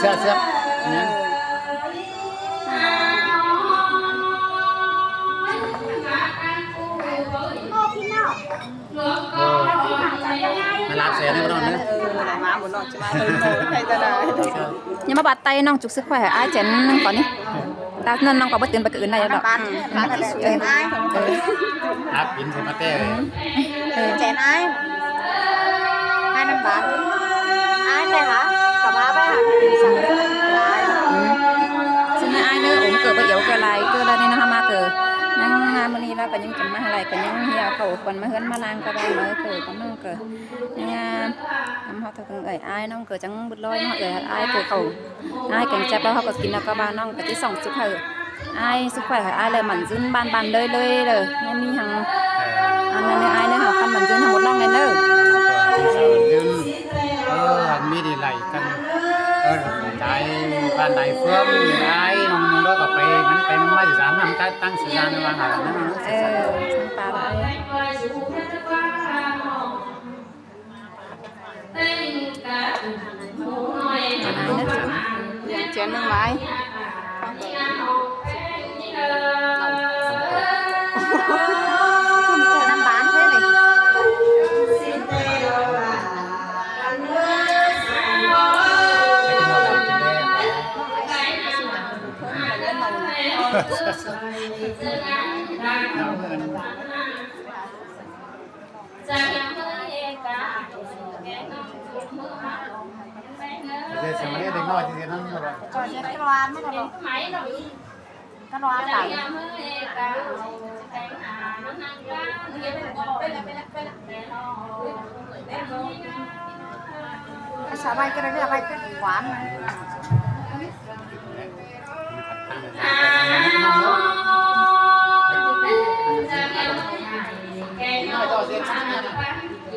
ເຊື່ອ ເຊື່ອ ຫຍັງ ໂອ້ ມາລາບແຊເດີພີ່ນ້ອງເດີ. ເອີ ໄດ້ມາບໍ່ນ້ອງ ຈະມາເດີ ໃຜຈະໄດ້ ຢ່າມາບາດໄຕນ້ອງ. ຈຸກຊຶກໄວ້ໃຫ້ອ້າຍແຈນໜຶ່ງກ່ອນນີ້. ຕານັ້ນນ້ອງກໍບໍ່ຕື່ນໄປກະອື່ນໄດ້ດອກ. ບາດ ບາດ ເອີ ເອີ ຮັບບິນເພິ່ນມາແຕ່ ເອີ ແຈນອ້າຍ ອ້າຍນຳບາດ ອ້າຍໄປຫາ ກະພາໄປຫາ ອືມ ຊິນະອ້າຍເດີ. ໂອ້ ເກີດບໍ່ເອວເກີດຫຼາຍ ເກີດແລ້ວນີ້ເນາະ ເຮົາມາເກີດ ຍັງມາມື້ນີ້ລາວກໍຍັງຈະມາຫຼາຍ ກໍຍັງເຮາເຂົ້າຄວນມາເຮືອນມາລາງ ກໍໄດ້ມາເກີດກັບນ້ອງເກີດ ຍັງງາມ ນຳເຮົາທັງເອື້ອຍອ້າຍນ້ອງເກີດ ຈັ່ງບຸດລອຍເນາະ ເອື້ອຍອ້າຍເກີດເຂົ້າ ອ້າຍແກງແຈັບ ແລ້ວເຮົາກໍກິນ ແລ້ວກໍວ່ານ້ອງກໍຊິສ່ອງສຸກໃຫ້ ອ້າຍສຸກໄວ້ໃຫ້ອ້າຍເລີຍ ໝັ້ນຍືນບ້ານໆເລີຍໆເດີ. ບໍ່ມີຫຍັງ ເອີ ອັນນັ້ນເດີ ອ້າຍເດີ ໃຫ້ຄວາມໝັ້ນຍືນທັງໝົດນ້ອງແນ່ເດີ. ເອີ ເອີ ອັນມີດີໄຫຼກັນ ເອີ ຫຼາຍບ້ານຫຼາຍເມືອງ ອ້າຍນ້ອງເດີ ກໍໄປ ມັນໄປມັນມາຊິສາມນຳ ຕັ້ງສະຖານະວ່າງ ເອີ ສັງປາຫຼາຍ. ເຈົ້ານາຍນະ ເຈົ້ານາຍ ເຈົ້ານາຍ ນ້ຳບານເທື່ອນີ້ ພາສາໄທກໍໄດ້ ເລື່ອງໄທກໍຫວານ.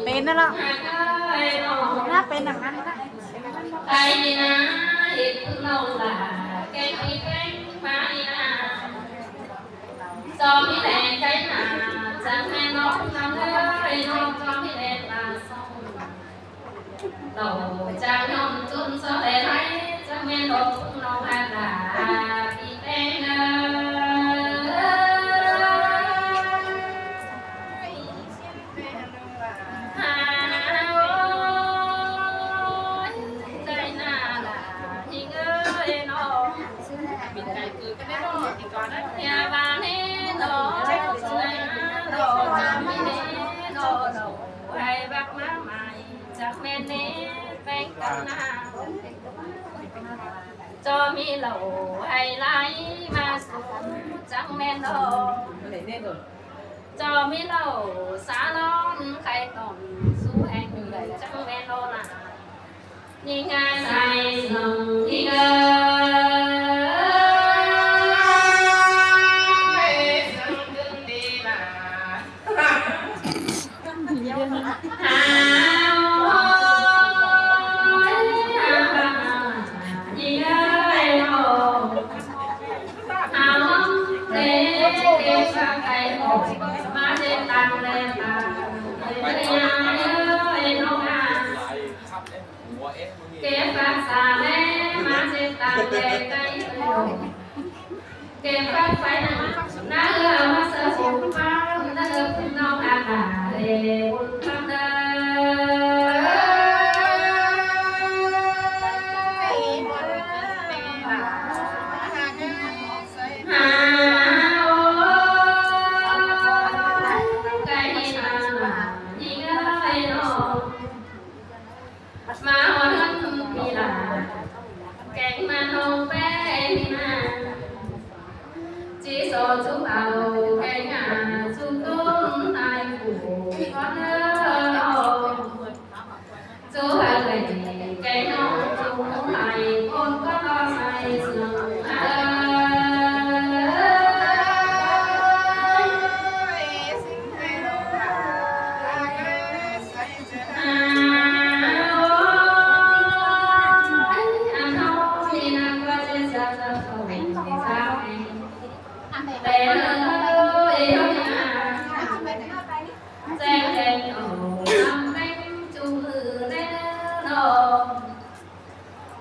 ເປັນນັ້ນລະ ໜ້າເປັນຢ່າງນັ້ນນະ.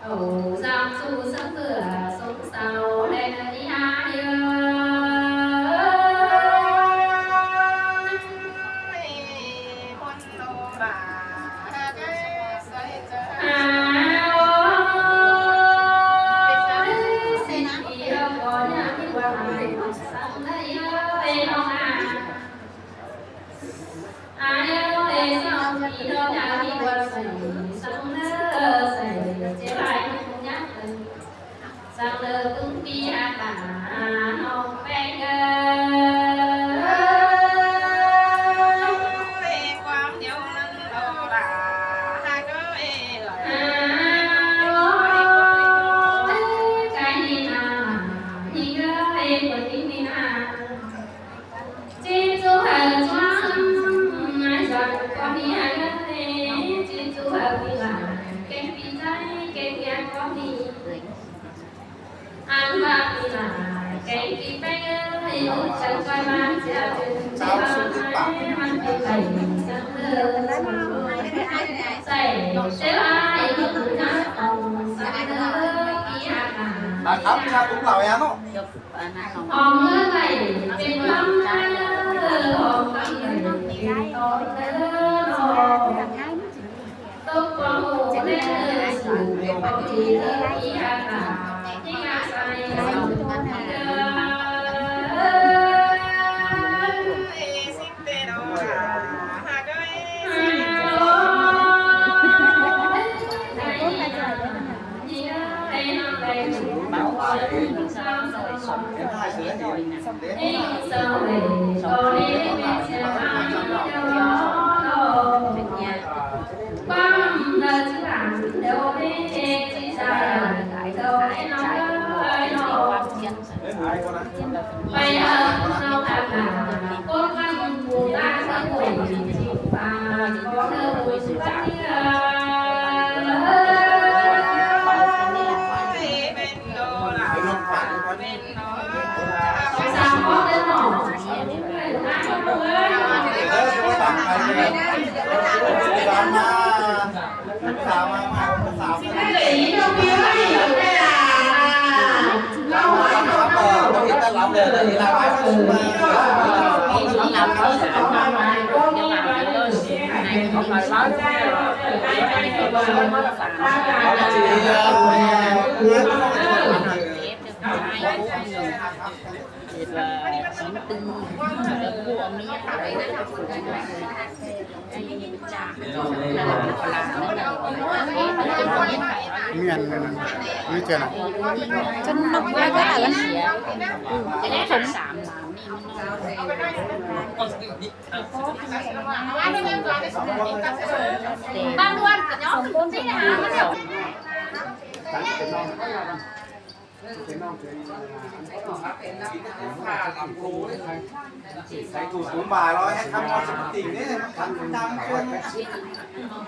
ສາມສູ່ສັງເພື່ອສົງເສົາແລະນິຫາຍເອີຍ. ນະຄັບ ຂາດອຸມຫຼາວແອເນາະ. ແມ່ນ ນີ້ເຈົ້ານະ ຈົນນົກມາກໍເອີ້ນ ອືມ ເປັນຜົມ. ໃສ່ຕູ້ສູງບ່າຮ້ອຍ ໃຫ້ຄຳວ່າສຸກຕິງເດ້ ມັນຄັນຕາມເຄື່ອງ.